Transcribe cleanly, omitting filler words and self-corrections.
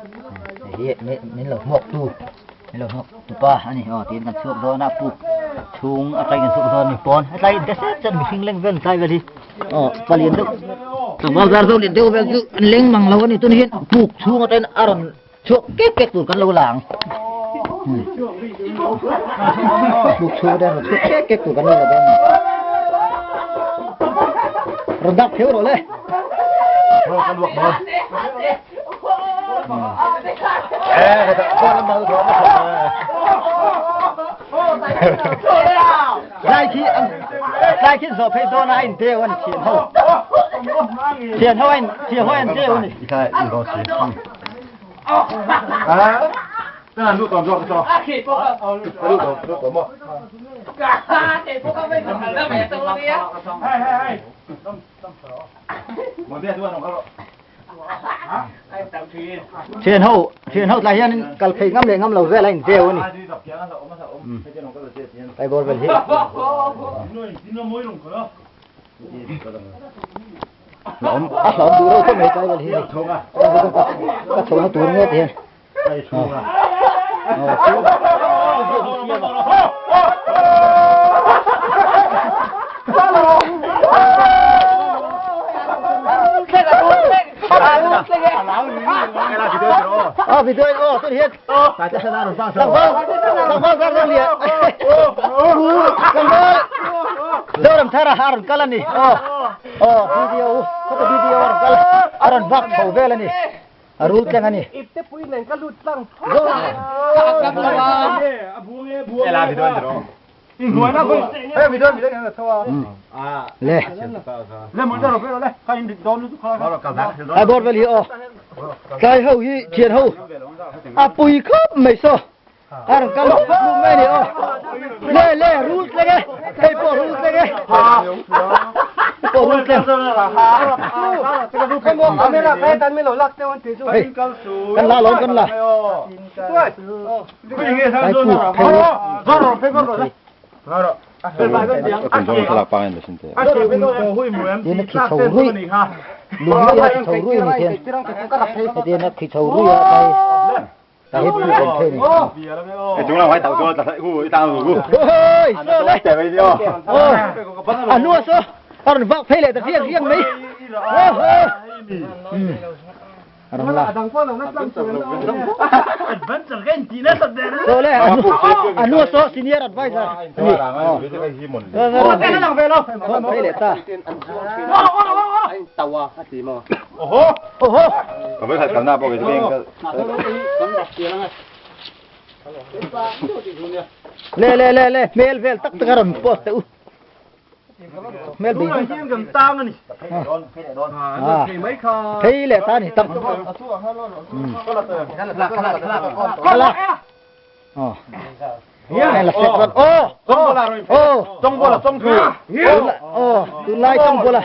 Hei hi min lo hmuak tu min lo hmuak tu pa a ni aw tiin kan chhuak dawn a puk chhung atangin kan chhuak dawn a ni pawn hetlai in te set chuan mihring leng vel tlai vel hi aw palian deuh tlangval zar zawk leh deuh vel chu an leng mang lo a ni tunah hian puk chhung atangin a rawn chhuak kek kek tur kan lo la ang puk chhung atangin a rawn chhuak kek kek tur kan lo la dawn a ni rawn dak pheu rawh le. Lai khi lai khi zo phei dawn a in deu ani thian ho thian ho in thian ho in deu ani Thian ho thian ho tlai hian kal phei ngam leh ngam lo vel a in deu a ni. Tlai bawr vel hi. Hlawm a hlawm duh reuh khawp mai tlai vel hi. Ka chho na tur nge ti hian. À, vì tôi ô tôi hiền Zoram thara har kal ani o o video ko video ar kal aran vak tho vel ani A rul tleng a ni. Ipte pui nen ka lut tlang phawt a. Le. Ai bawr vel hi aw. Tlai ho hi thian ho. A pui khawp mai saw. A rawn kal lup lup mai a ni aw. Le le rul tleng e. Hei pawh rul tleng e. Pawh rul tleng. Hei kan la lawm kan la. Kai pu phei. Tin a khi chho ruih lung hi a khi chho ruih a ni khian. Hetiang a khi chho ruih a kai. Ta hết phụ còn thêm Ôi, sao đấy? À nua sao? À vọng phê lại ta riêng riêng mấy. Ram la. So le, à nua so senior advisor. Vọng phê lại ta. Oho. Oho. Le le le le hmel vel tak tak a rawn post teh u. Hmel bei Thei leh ta ni tak. Kala. Oh. La set ran. Oh. Oh. Oh, tunlai tawngbola.